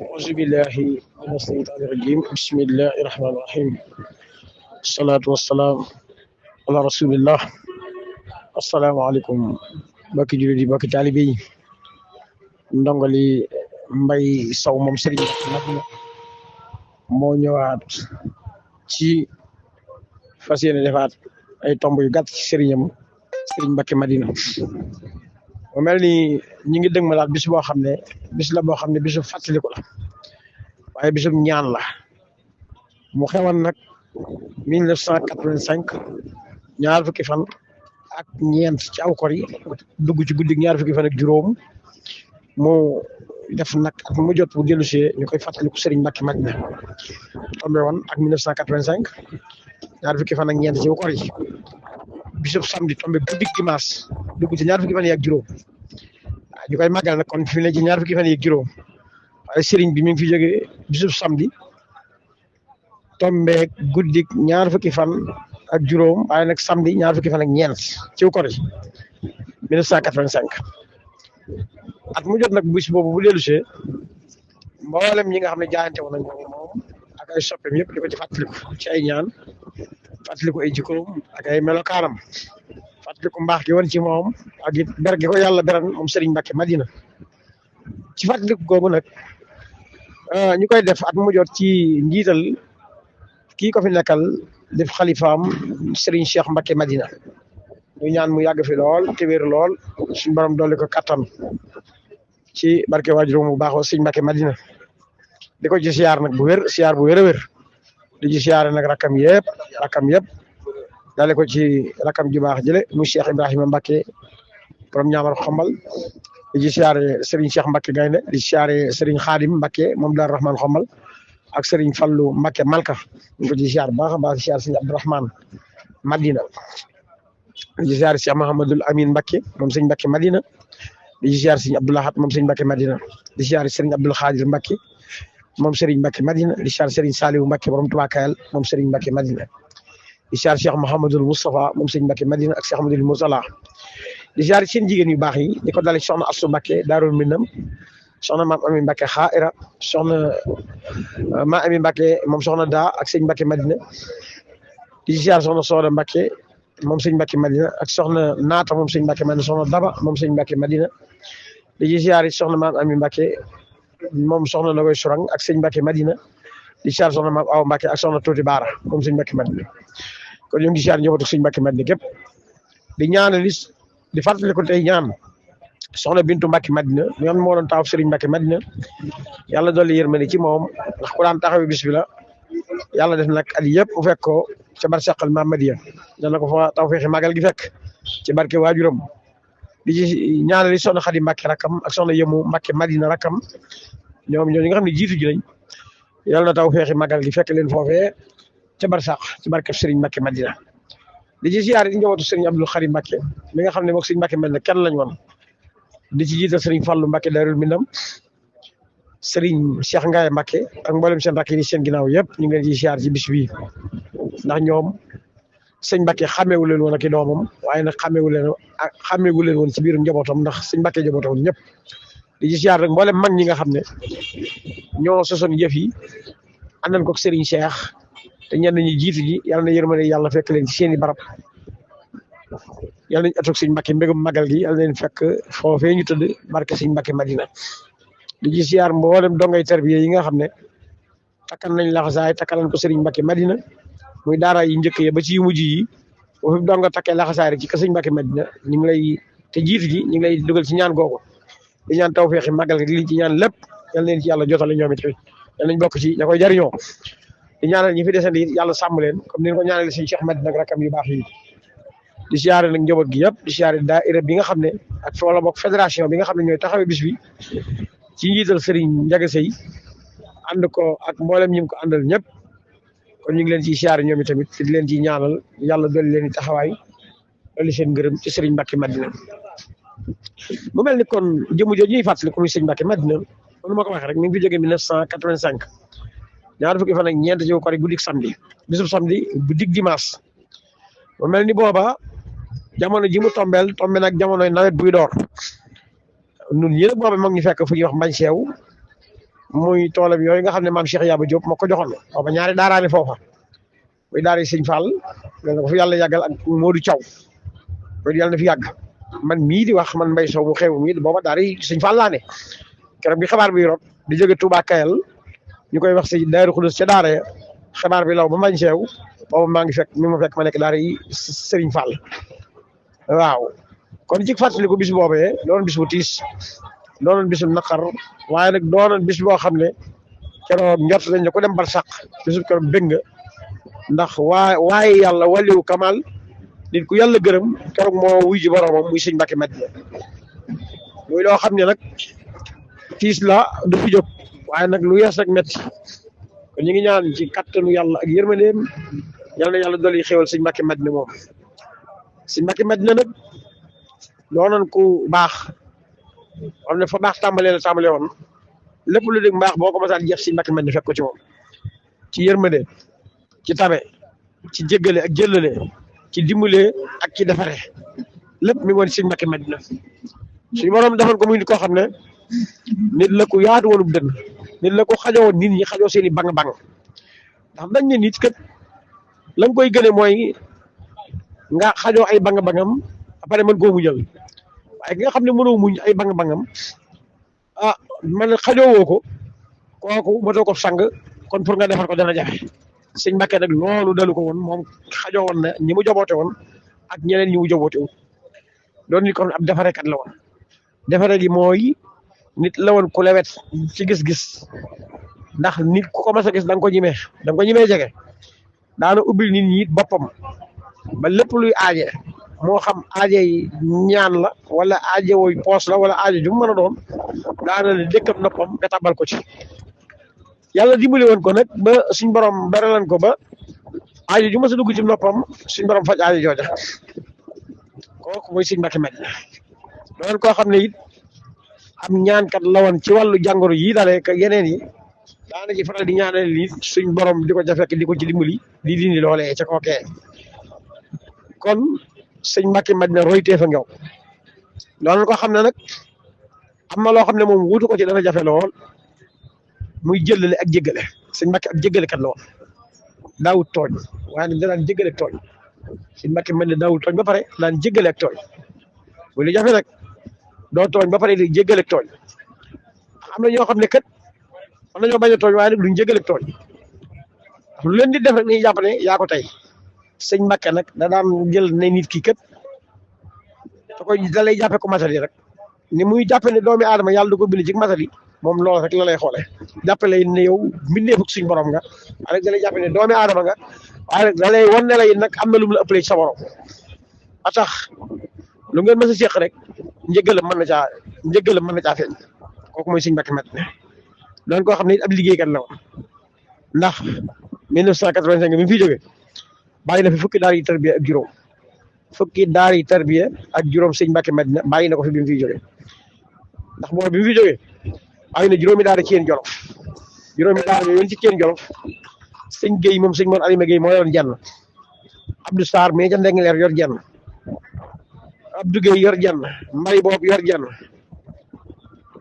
أعوذ بالله من الشيطان الرجيم بسم الله الرحمن الرحيم الصلاة والسلام على رسول الله السلام عليكم mbokki jullit yi mbokki taalibe yi ndongali Mbay Sow moom Serigne Madina moo ñëwaat ci fas yéene defaat ay tomb yu gàtt ci Serigne Mbacke Madina mu mel ni ñi ngi dëgmalaat bis boo xam ne bis la boo xam ne bisu fàttaliku la waaye bisum ñaan la mu xewoon nag 1985 ñaar fukki fan ak ñeent ci aw kor yi dugg ci guddi ñaar fukki fan ak juróom mu def nag ak mu jot bu dellu see ñu koy fàttaliku Serigne Mbacke Madina tombé woon ak 1985 ñaar fukki fan ak ñeent ci aw kor yi bisub samedi tombé guddi dimanche dugg ci ñaar fukki fan yi ak juróom ñu koy màggal nag kon fi ne ci ñaar fukki fan yi ak juróom waaye Serigne bi mi ngi fi jógee bisub samedi tombé guddi ñaar fukki fan ak juróom waaye nag samedi ñaar fukki fan ak ñeent ci kor yi 1985 at mu jot nag bis boobu bu dellu see mboolem ñi nga xam ne jaayante woon nañ moom ak ay soppeem yëpp di ko ci fàttaliku ci ay ñaan fàttaliku ay jikkoom ak ay melokaanam fàttaliku mbaax gi woon ci moom ak it ber gi ko yàlla beran moom Serigne Mbacke Madina ci fàttaliku googu nag ñu koy def at mu jot ci njiital kii ko fi nekkal def xalifaam Serigne Cheikh Mbacke Madina ñu ñaan mu yàgg fi lool te wér lool suñu borom dolli ko kattan ci barke waajuram bu baax wa Serigne Mbacke Madina di ko ci siyaar nag bu wér a wér di ci siyaare nag rakam yëpp dale ko ci rakam ju baax jële muy Cheikh Ibrahima Mbacke borom ñaamar xombal di ci siyaare Serigne Cheikh Mbacke Gaynde di siyaare Serigne Khadim Mbacke moom Daaru Rahman xombal ak Serigne Fallou Mbacke Malka ñu ko ci siyaar baax a baax di siyaare Serigne Abdourahmane Madina di ci siyaare Cheikh Mahamadul Amin Mbacke moom Serigne Mbacke Madina di ci siyaare Serigne Abdoulahat moom Serigne Mbacke Madina di siyaare Serigne Abdoul Khadir Mbacke moom Serigne Mbacke Madina di siyaare Serigne Saliou Mbacke borom Touba Kayal moom Serigne Mbacke Madina di siyaare Cheikh Mouhamadul Moustapha moom Serigne Mbacke Madina ak Cheikh Ahmadoul Mourtala di siyaare seen jigéen yu baax yi di ko dale soxna Assou Mbacke Daarul Minam soxna maam Ami Mbacke Xaira soxna maam Ami Mbacke moom soxna daa ak Serigne Mbacke Madina di siyaare soxna Sooda Mbacke moom Serigne Mbacke Madina ak soxna Naata moom Serigne Mbacke Madina soxna Daba moom Serigne Mbacke Madina di siyaare soxna maam Ami Mbacke moom soxna Nogoy Sourang ak Serigne Mbacke Madina di siyaare soxna maam Awa Mbacke ak soxna Tuuti Baara moom Serigne Mbacke Madina kon ñu ngi siyaare njabootu Serigne Mbacke Madina gépp di ñaanalis di fàttali ko tey ñaan soxna Bintu Mbacke Madina ñoom moo doon taaw Serigne Mbacke Madina yàlla dolli yërmande ci moom ndax ku daan taxawee bis bi la yàlla def nag at yëpp bu fekk ko ca barsàqal Mamadiya dana ko fa taw feexi magal gi fekk ci barke waajuram di ci ñaanali soxna Xadi Mbacke rakam ak soxna Yemu Mbacke Madina rakam ñoom ñoo ñi nga xam ne jiitu ji lañ yàlla na taw feexi magal gi fekk leen foofee ca barsàq ci barke Serigne Mbacke Madina di ci siyaare di njabootu Serigne Abdoul Xarim Mbacke mi nga xam ne moom Serigne Mbacke Madina kenn lañ woon di ci jiital Serigne Fallou Mbacke Darul Minam Serigne Cheikh Ngaye Mbacke ak mboolem seen rakk yi seen ginnaaw yëpp ñu ngi leen di siyaare ci bis bii ndax ñoom sëñ Mbacke xàmmeewu leen woon ak i doomam waaye nag xàmmeewu leen woon ci biirum njabootam ndax sëñ Mbacke njabootam ñëpp di ci siyaare rek mboolem mag ñi nga xam ne ñoo sosoon yëf yi àndan ko ak Serigne Cheikh te ñenn ñi jiitu ji yàlla na yërmande yàlla fekk leen ci seen i barab yàlla nañ atoog sëñ Mbacke mbégum magal gi yàlla leen fekk foofee ñu tëdd barke sëñ Mbacke Madina di ci siyaar mboolem dongay tarbiya yi nga xam ne takkal nañ laxasaay takkalan ko Serigne Mbacke Madina muy daara yi njëkk ya ba ci yu mujj yi boo fi donga takkee laxasaay rek ci kër sëñ Mbacke Madina ñu ngi lay te jiitu ji ñu ngi lay dugal ci ñaan googu di ñaan tawfeexi magal gi liñ ci ñaan lépp yàlla leen ci yàlla jotale ñoom it yàlla nañ bokk ci ña koy jariñoo di ñaanal ñi fi desandi yàlla sàmm leen comme ni ko ñaanal sëñ Cheikh Madina ak rakam yu baax yi di siyaare nag njaboot gi yëpp di siyaare daayira bi nga xam ne ak wala boog fédération bi nga xam ne ñooy taxawee bis bi ci njiital Serigne Ndiaga Sey ànd ko ak mboolem ñi ko àndal ñëpp kon ñu ngi leen ciy siyaare ñoom tamit di leen ciy ñaanal yàlla dolli leen i taxawaay dolli seen ngërëm ci Serigne Mbacke Madina mu mel ni kon jëmu jooju ñuy fàttali ko muy Serigne Mbacke Madina kon ma ko waxee rek mi ngi fi jógee 1985 ñaar fukki fan ak ñeent ci ko guddik samedi bisub samedi guddik dimanche mu mel ni booba jamono ji mu tombe nag jamonoy nawet buy door nun ñi nag booba mag ñu fekk fu ñuy wax mbañ seew muy toolam yooyu nga xam ne maam Cheikh Yaba Diop moo ko joxoon booba ñaari daaraani foofa muy daara sëñ Fall yal na ko fi yàlla yàggal ak Modou Thiaw loolu yàlla na fi yàgg man mii di wax man Mbaye Sow mu xew mii booba daara sëñ Fall laa ne keroog bi xabaar bi rot di jóge Touba Kayal ñu koy wax si Daaru Xudus ca daara ya xabaar bi law ba mañ seew booba maa ngi fekk mi ma fekk ma nekk daara yi Serigne Fall waaw kon ci fàttaliku bis boobee doon bis bu tiis doonoon bisu naqar waaye nag doonoon bis boo xam ne keroog njort nañ ne ku dem barsàq bisu keroog bëgg nga ndax waaye yàlla waliwu kamal nit ku yàlla gërëm keroog moo wuy ji boromam muy sëñ Mbacke Madina muy loo xam ne nag tiis la du fi jóg waaye nag lu yees rek métti kon ñu ngi ñaan ci kattanu yàlla ak yërmandeem yal na yàlla dolli xéwal sëñ Mbacke Madina moom sëñ Mbacke Madina nag doonoon ku baax xam ne fa baax tàmbalee la tàmbalee woon lépp lu dégg mbaax boo ko masaan jeex sëñ Mbacke Madina fekk ko ci moom ci yërmande ci tabe ci jéggale ak jëllale ci dimbale ak ci defare lépp mi ngi woon sëñ Mbacke Madina suñu borom defoon ko muy nit koo xam ne nit la ku yaatu woonub dënn nit la ko xajoo nit ñi xajoo seen i bang-bang ndax dañ ne nit kat la nga koy gëne mooy nga xajoo ay bang-bangam après mën koo muñal waaye ki nga xam ne mënoo muñ ay bang-bangam ah man xajoo woo ko kooku matoo ko sang kon pour nga defar ko dana jafe sëñ Mbacke nag loolu dalu ko woon moom xajoo woon na ñi mu joboote woon ak ñeneen ñi mu joboote woon doon nit kon ab defarekat la woon defare gi mooy nit la woon ku lewet ci gis-gis ndax nit ku ko mas a gis da nga ko ñimee jege daana ubbil nit ñi boppam ba lépp luy aaje moo xam aaje yi ñaan la wala aaje woy poos la wala aaje ju mu mën a doon daana la dëkkam noppam nga tabal ko ci yàlla dimbali woon ko nag ba suñ borom beralan ko ba aajo ju ma sa dugg ci noppam suñ borom faj aajo jooja kooku mooy sëñ Mbacke Madina doon koo xam ne it am ñaankat la woon ci wàllu jàngoro yi dalee ka yeneen yi daana ci faral di ñaanal nit suñ borom di ko ca fekk di ko ci dimbali di dindi loolee ca kookee kon sëñ Mbacke Madina roytee fa ngaw doon koo xam ne nag am na loo xam ne moom wutu ko ci dana jafe lool muy jëllale ak jéggale sëñ Mbacke ak jéggalekat la woon daawut tooñ waaye nag da daan jéggale tooñ sëñ Mbacke mel ne daawut tooñ ba pare daan jéggale ak tooñ muy lu jafe nag doo tooñ ba pare di jéggale ak tooñ am na ñoo xam ne kat am nañoo bañ a tooñ waaye nag duñ jéggale ak tooñ lu leen di def rek dañuy jàpp ne yaa ko tey sëñ Mbacke nag da daan jël ne nit ki kat da koy da lay jàppe ko matali rek ni muy jàppe ne doomi aadama yàlla du ko bind ci matali moom loolu rek la lay xoolee jàppale ne yow mbindeef ak suñ borom nga waaye nag da lay jàppe ne doomi aadama nga waaye nag da lay wan ne la it nag am na lu mu la ëppalee ci sa borom a tax lu ngeen mës a seq rek njëggalam mën na caa feeñ kooku mooy sëñ Mbacke Madina doon koo xam ne it ab liggéeykat la woon ndax 1985 bi mu fiy jógee bàyyi na fi fukki daar yi tarbiya ak juróom sëñ Mbacke Madina bàyyi na ko fi bi mu fiy jógee ndax boobu bi mu fiy jógee bàyyi na juróomi daara ci yéen jolof juróomi daara yooyu ci yéen jolof sëñ Guèye moom sëñ Mor Alima Guèye moo yoroon jenn Abdou Sarr mais ca Ndengleer yor jenn Abdou Guèye yor jenn Mbay boobu yor jenn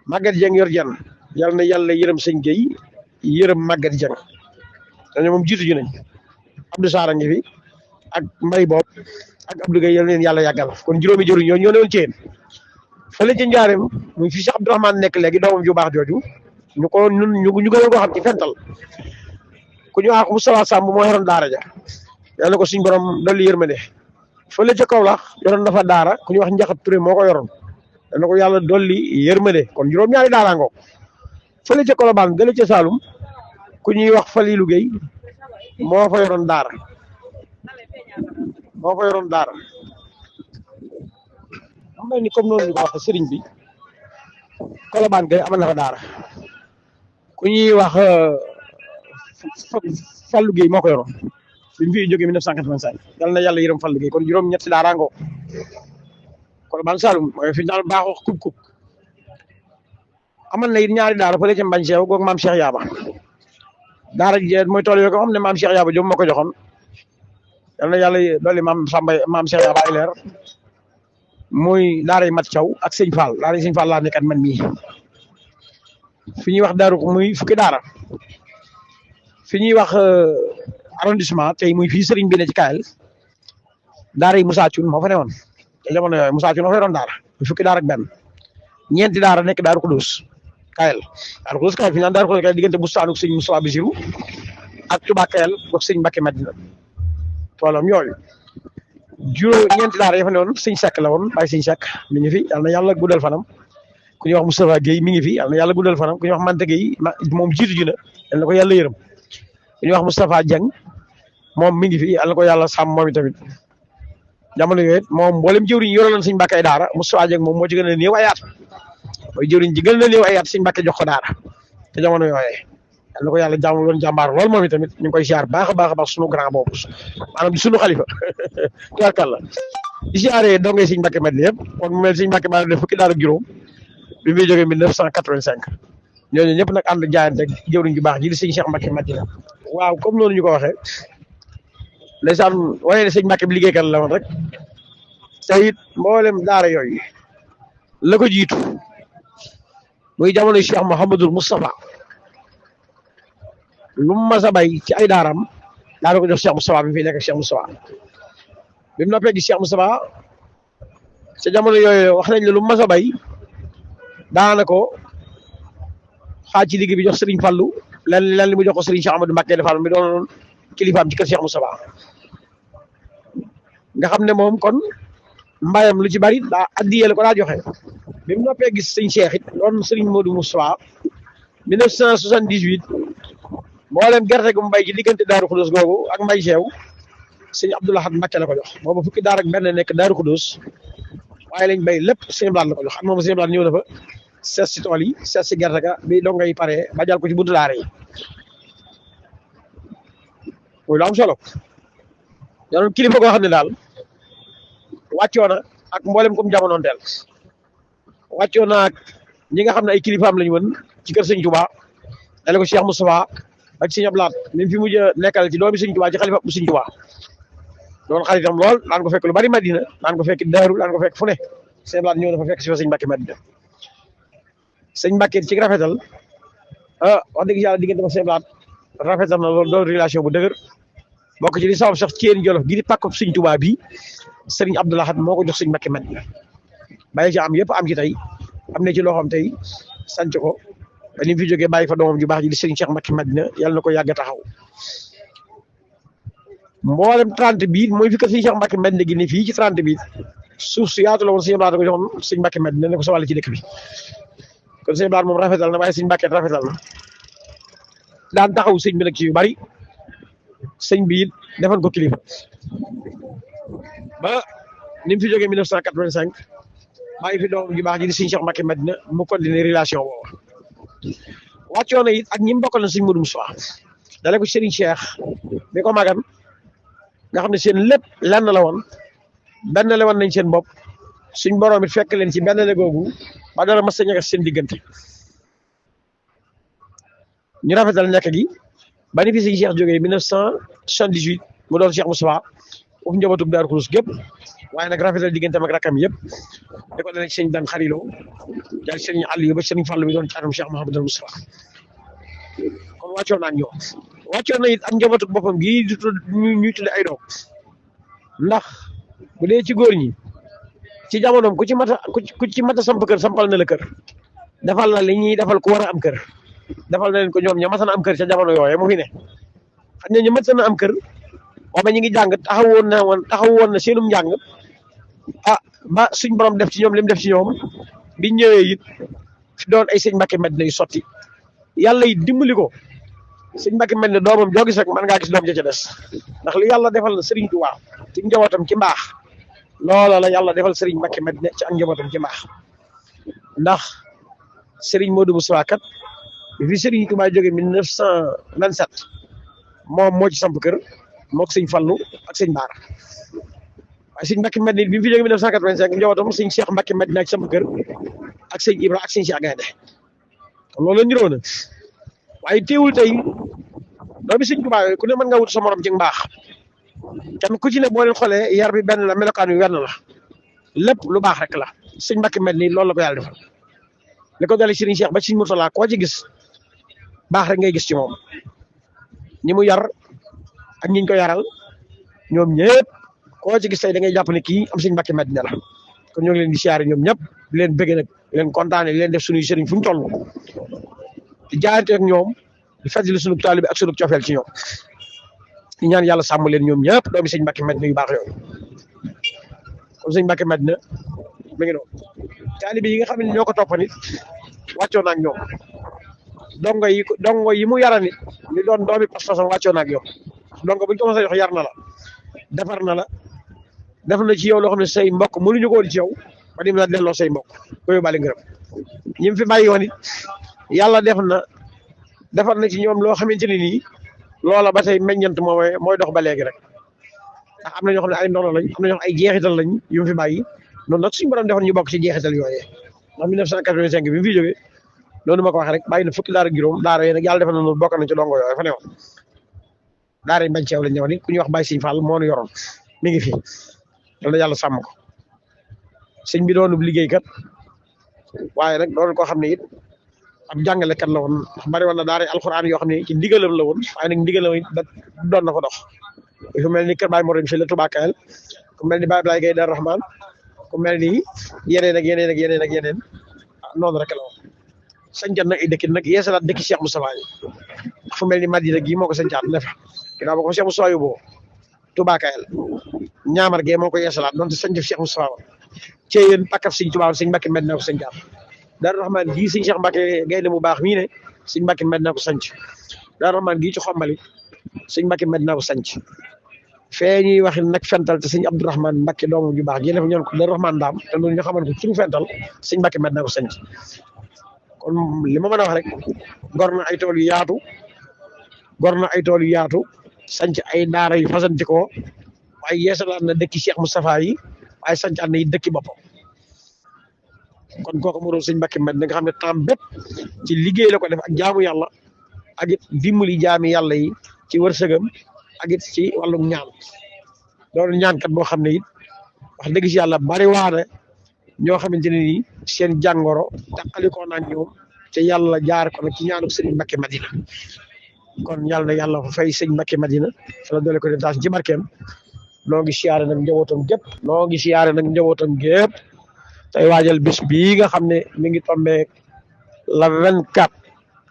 Maguette Dieng yor jenn yal na yàlla yërëm sëñ Guèye yërëm Maguette Dieng dañu moom jiitu ju nañ Abdou Sarr a ngi fi ak Mbay boobu ak Abdou Guèye yal na leen yàlla yàggal kon juróomi jëruñ ñoo ne woon ci yéen fële ca njaareem muy fi Cheikh Abdourahmane nekk léegi doomam ju baax jooju ñu gënoon koo xam ci fental ku ñu wax Moustapha Samb moo yoroon daara ja yal na ko suñ borom dolli yërmande fële ca Kaolack yoroon na fa daara ku ñu wax Njaxat Touré moo ko yoroon yal na ko yàlla dolli yërmande kon juróom-ñaari daara ngoo fële ca Colobane gële ca Saloum ku ñuy wax Falilou Guèye moo fa yoroon daara xam nga ni comme noonu ñu ko waxee sëriñ bi Colobane Guèye amal na fa daara ku ñuy wax Fallou Guèye moo ko yoroon bi mu fi jógee 1985 yal na yàlla yërëm Fallou Guèye kon juróom-ñetti daara ngoo Colobane Saloum mooy fi daal baax wax kub amal na it ñaari daara fële ca Mbañ Seew goog maam Cheikh Yaba daara ji mooy tool yoo ko xam ne maam Cheikh Yaba Diop moo ko joxoon yal na yàlla dolli maam Cheikh Yaba ay leer muy daara yi Mat Thiaw ak sëñ Fall daara yi sëñ Fall laa nekkat man mii fi ñuy wax daaru muy fukki daara fi ñuy wax arrondissement tey muy fii sëriñ bi ne ci Kayel daara yi Moussa Thioune moo fa newoon te jamono yooyu Moussa Thioune moo fa yoroon daara muy fukki daara ak benn ñeenti daara nekk Daaru Xudus Kayel fi ñu naan Daaru Xudus Kayel diggante bustaanu sëñ Moussa Basiru ak Touba Kayel ak sëñ Mbacke Madina toolam yooyu ñeenti daara ya fa newoon sëñ Seck la woon bàyyi sëñ Seck mi ngi fi yàlla na yàlla guddal fanam ku ñuy wax Moustapha Guèye mi ngi fi yàlla na yàlla guddal fanam ku ñuy wax Mante Guèye moom jiitu ji na yàlla na ko yàlla yërëm ku ñuy wax Moustapha Dieng moom mi ngi fi yàlla na ko yàlla sàmm moom tamit jamono yooyu moom mboolem jëwriñ yoraloon sëñ Mbacke ay daara Moustapha Dieng moom moo ci gën a néew ay at mooy jëwriñ ji gën a néew ay at sëñ Mbacke jox ko daara te jamono yooyee yàlla na ko yàlla jàmm loon jàmbaar lool moom tamit ñu ngi koy ziar baax a baax sunu grand boobu maanaam di sunu xalifa tubaarkàlla di ziaree dongee sëñ Mbacke Madina yëpp kon mu mel sëñ Mbacke Madina def fukki daara ak juróom bi muy jógee 1985 ñooñu ñëpp nag ànd jaayante ak jëwriñ ju baax ji di sëñ Cheikh Mbacke Madina waaw comme noonu ñu ko waxee ndeysaan wane ne sëñ Mbacke bi liggéeykat la woon rek te it mboolem daara yooyu la ko jiitu muy jamono Cheikh Mouhamadul Moustapha lu mu mas a bay ci ay daaram daana ko jox Cheikh Moustapha bi fi nekk Cheikh Moustapha bi mu noppee gi Cheikh Moustapha ca jamono yooyu wax nañ ne lu mu mas a bay daana ko xaaj ci liggéey bi jox Serigne Fallou lenn li mu jox ko Serigne Cheikh Amadou Mbacke defal mi doon kilifaam ci kër Cheikh Moustapha nga xam ne moom kon mbayam lu ci bari daa addiyee la ko daa joxe bi mu noppee gis sëñ Cheikh it doon Serigne Modou Moustapha 1978 mboolem gerte gu mbay ci diggante Daaru Xudus googu ak mbay seew sëñ Abdoulahad Mbacke la ko jox boobu fukki daara ak benn nekk Daaru Xudus waaye lañ bay lépp sëñ Blaat la ko jox ak moom sëñ Blaat ñëw na fa seet si tool yi seet si gerte ga bi doo ngay pare ba jàll ko ci buntu daara yi muy lu am solo yoon kilifa goo xam ne daal wàccoo na ak mboolem comme jamonoon teel wàccoo na ak ñi nga xam ne ay kilifaam lañu woon ci kër sëñ Touba dale ko Cheikh Moustapha ak sëñ Ablaat même fi mujj a nekkal ci doomi sëñ Touba ci xalifa bu sëñ Touba doon xaritam lool daan ko fekk lu bari Madina daan ko fekk Daaru daan ko fekk fu ne sëñ Ablaat ñëw na fa fekk si fa sëñ Mbacke Madina sëñ Mbacke ci rafetal wax dëgg yàlla diggante ma sëñ Ablaat rafetal na loolu doon relation bu dëgër bokk ci li sabab sax ci yéen Jolof gi di pàkk sëñ Touba bi sëriñ Abdoulahad moo ko jox sëñ Mbacke Madina bàyyi ci am yëpp am ci tey am na ci loo xam tey sanc ko ba ni mu fi jógee bàyyi fa doomam ju baax ji di sëriñ Cheikh Mbacke Madina yàlla na ko yàgg a taxaw mboolem 30 bii mooy fi kat sëñ Cheikh Mbacke Madina gi ni fii ci 30 bii suuf si yaatu la woon sëñ Abdoulahad ko joxoon sëñ Mbacke Madina ne ko sa wàll ci dëkk bi kon sëñ Abdoulahad moom rafetal na waaye sëñ Mbacke rafetal na daan taxaw sëñ bi nag ci yu bari sëñ bi it defoon ko kilifa ba ni mu fi jógee 1985 maa ngi fi doom ju baax ji di sëñ Cheikh Mbacke Madina mu continuer relation boobu wàccoo na it ak ñi mu bokkal na sëñ Modou Moustapha dale ko Serigne Cheikh mi ko magan nga xam ne seen lépp lenn la woon benn la woon nañ seen bopp suñ borom it fekk leen ci benn la googu ba dara mas a ñagas seen diggante ñu rafetal nekk gi ba ni fi sëñ Cheikh jógee 1978 mu doon Cheikh Moustapha uf njabootug Daaru Xudus gépp waaye nag rafetal digganteem ak rakkam yëpp di ko dalee ci sëñ Dan Xarilo jaar sëñ Aliou ba sëñ Fallou bi doon caatam Cheikh Mouhamadou Moustapha kon wàccoon naa ak ñoom wàccoon na it ak njabootug boppam gii di ñuy tudde ay doom ndax bu dee ci góor ñi ci jamonoom ku ci mat a samp kër sampal na la kër defal na li ñuy defal ku war a am kër defal na leen ko ñoom ña mas na am kër ca jamono yooye mu fi ne xam ne ñu mas na am kër waaye ñu ngi jàng taxawoon na seenum njàng ba suñ borom def ci ñoom li mu def ci ñoom biñ ñëwee it doon ay sëñ Mbacke Madina yu sotti yàlla it dimbali ko sëñ Mbacke Madina doomam joo gis rek mën ngaa gis doom ja ca des ndax li yàlla defal na Serigne Touba ci njabootam ci mbaax loola la yàlla defal Serigne Mbacke Madina ci ak njabootam ci mbaax ndax Serigne Modou Moustapha kat bi fi Serigne Touba jógee 1927 moom moo ci samp kër mook sëñ Fallou ak sëñ Baara waaye sëñ Mbacke Madina bi mu fi jógee 1985 njabootam sëñ Cheikh Mbacke Madina ci samp kër ak sëñ Ibra ak sëñ Cheikh Gaynde kon loolu la niroo na waaye teewul tey doomi sëñ Touba yooyu ku ne mën nga wut sa morom ci mbaax kenn ku ci ne boo leen xoolee yar bi benn la melokaan wi wenn la lépp lu baax rek la sëñ Mbacke Madina loolu la ko yàlla defal li ko dalee Serigne Cheikh ba Serigne Mourtala koo ci gis baax rek ngay gis ci moom ñi mu yar ak ñiñ ko yaral ñoom ñëpp koo ci gis tey da ngay jàpp ne kii am Serigne Mbacké Madina la kon ñoo ngi leen di siyaare ñoom ñëpp di leen bëgg nag di leen kontaane di leen def suñuy sëriñ fu ñu toll di jaayante ak ñoom di fàttali sunu taalibe ak sunu cofeel ci ñoom di ñaan yàlla sàmm leen ñoom ñëpp doomi Serigne Mbacké Madina yu baax yooyu kon Serigne Mbacké Madina mi ngi noonu taalibe yi nga xam ne ñoo ko toppa nit wàccoo na ak ñoom dongo yi mu yara nit ñu doon doomi pas-pasam wàccoo na ak ñoom dongo buñ ko mos a jox yar na la defar na la def na ci yow loo xam ne say mbokk mënuñu ko woon ci yow ba dim la delloo say mbokk ko yóbbaale ngërëm ñi fi bàyyi woon it yàlla defar na ci ñoom loo xamante ne nii loola ba tey meññant mooy dox ba léegi rek ndax am na ñoo xam ne ay ndono lañ am na ñoo xam ne ay jeexital lañ yu mu fi bàyyi noonu nag suñu borom defoon ñu bokk ci jeexital yooyee ndax 1985 bi mu fi jógee noonu ma ko waxee rek bàyyi na fukki daara juróom daara yooyu nag yàlla defal na noonu bokk nañ ci dongo yooyu fa newoon daara yi mbañ ceew lañ ñëwoon ku ñuy wax Baye Sëñ Fall moo nu yoroon mi ngi fi yàlla sàmm ko sëñ bi doonub liggéeykat waaye nag doon koo xam ne it ab jàngalekat la woon ndax bari woon na daara alxuraan yoo xam ne ci ndigalam la woon waaye nag ndigalam it doon na ko dox ku mel ni kër Baye Mor si la Touba Kayel ku mel ni Baye Ablaye Gaye Dar Rahman ku mel ni yeneen ak yeneen ak yeneen ak yeneen noonu rek la woon sañcat nag ay dëkk nag yeesalaat dëkki Cheikh Moustapha yi fu mel ni Madina gii moo ko sañcaat ne fa ginnaaw ba ko Cheikh Moustapha yóbboo Touba Kayel ñaamar gee moo ko yeesalaat donte sañc Cheikh Moustapha ci yéen pakkaf Sëñ Touba Sëñ Mbacké Madina ko sañcaat Daaru Rahman gii Sëñ Cheikh Mbacké Gaynde mu baax mii ne Sëñ Mbacké Madina ko sañc Daaru Rahman gii ci xombali Sëñ Mbacké Madina ko sañc fee ñuy wax nag fental te Sëñ Abdourahmane Mbacké doomu ju baax jëlee fa ñoon ko Daaru Rahman daam te loolu ñu xaman ko turu fental Sëñ Mbacké Madina ko sañc kon li ma mën a wax rek gor na ay tool yu yaatu sanc ay daara yu fasanti ko waaye yeesalaat na dëkki Cheikh Moustapha yi waaye sancaat na it dëkki boppam kon kooku mu doon Sëñ Mbacké Madina nga xam ne temps bépp ci liggéey la ko def ak jaamu yàlla ak it dimbali jaami yàlla yi ci wërsëgam ak it ci wàllum ñaan loolu ñaankat boo xam ne it wax dëgg si yàlla bari waane ñoo xamante ne nii seen jàngoro tàqalikoo naag ñoom te yàlla jaar ko nag ci ñaanu Sëñ Mbacké Madina kon yàlla na yàlla fa fay Sëñ Mbacké Madina fa la doole ko def daal ci barkeem noo ngi siyaare nag njabootam gépp tey waajal bis bii nga xam ne mi ngi tombé la 24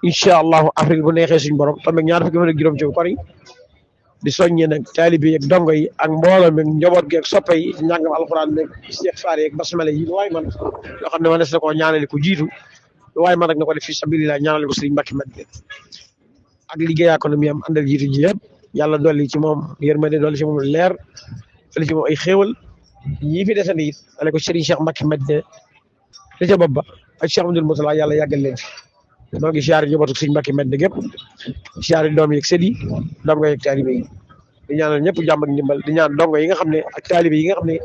incha allahu avril bu neexee suñu borom tombé ñaar fukki fan ak juróom ci kori di soññee nag taalibe yi ak dongo yi ak mbooloo mi njaboot gi ak soppe yi njàngam alxuraan meeg istighfar yi ak basmala yi lu waay man loo xam ne ma des na koo ñaanali ku jiitu lu waay man rek na ko def fi sabilillah ñaanali ko Sëñ Mbacké Madina ak liggéey économie am àndal jiitu ji yëpp yàlla dolli ci moom yërmande dolli ci moom leer dolli ci moom ay xéewal ñii fi desandi it ale ko Serigne Cheikh Mbacké Madina li ca bopp ba ak Cheikh Amadou Moutala yàlla yàggal leen fi noo ngi siyaare njabootu Sëñ Mbacké Madina gépp siyaare doom yi ak sët yi dongo yi ak taalibe yi di ñaanal ñëpp jàmm ak ndimbal di ñaan dongo yi nga xam ne ak taalibe yi nga xam ne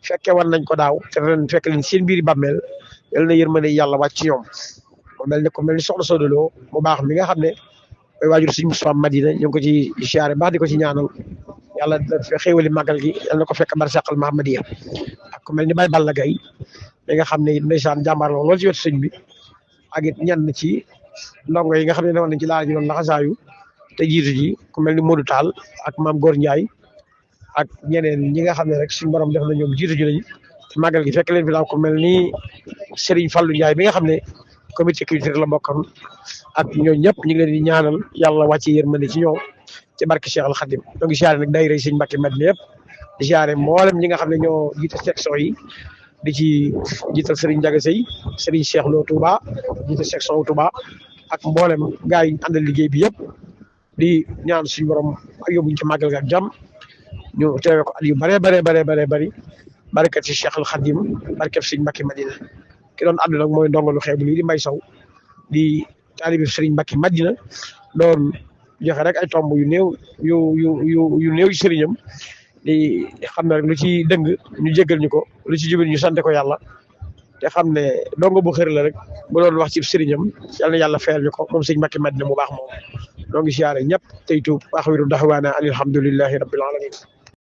fekke war nañ ko daaw te ren fekk leen seen biiri bàmmeel yal na yërmande yàlla wàcc ci ñoom ko mel ni soxna Sodolo mu baax mi nga xam ne mooy waajur Sëñ Moustapha Madina ñu ngi ko ci siyaare baax di ko ci ñaanal yàlla xéewali màggal gi yal na ko fekk barsàqal Mahamadiya ak ku mel ni Baye Balla Gaye mi nga xam ne ndeysaan jàmbaar la lool ci wetu sëñ bi ak it ñenn ci ndongo yi nga xam ne newoon nañ ci laaj doon laxasaayu te jiitu ji ku mel ni Modou Tall ak Maam Góor Ndiaye ak ñeneen ñi nga xam ne rek suñu borom def na ñoom jiitu ji nañu te màggal gi fekk leen fi daaw ku mel ni Serigne Fallou Ndiaye bi nga xam ne comité culture la bokkoon ak ñooñu ñëpp ñu ngi leen di ñaanal yàlla wàcce yërmande ci ñoom ci barke Cheikh Al Khadim ñoo ngi siyaare nag daayira Sëñ Mbacké Madina yëpp di siyaare mboolem ñi nga xam ne ñoo jiite section yi di ci jiital Serigne Ndiaga Sey Serigne Cheikh Lo Touba jiite section wu Touba ak mboolem gaa yi àndal liggéey bi yëpp di ñaan suñu borom ak yóbbuñ ci màggal ga ak jàmm ñu teewe ko at yu bare bari barkat ci Cheikh Al Khadim barkat Sëñ Mbacké Madina ki doon àddu nag mooy ndongalu xeebu lii di Mbay Sow di taalibi Sëriñ Mbacké Madina doon joxe rek ay tomb yu néew yu néew ci sëriñam di xam ne rek lu ci dëng ñu jéggal ñu ko lu ci jubin ñu sante ko yàlla te xam ne dongo bu xër la rek bu doon wax ci sëriñam yal na yàlla fayal ñu ko moom Sëñ Mbacké Madina mu baax moom noo ngi siyaare ñëpp tey tuub waax wiru daxwaana alhamdulillahi rabbil alamin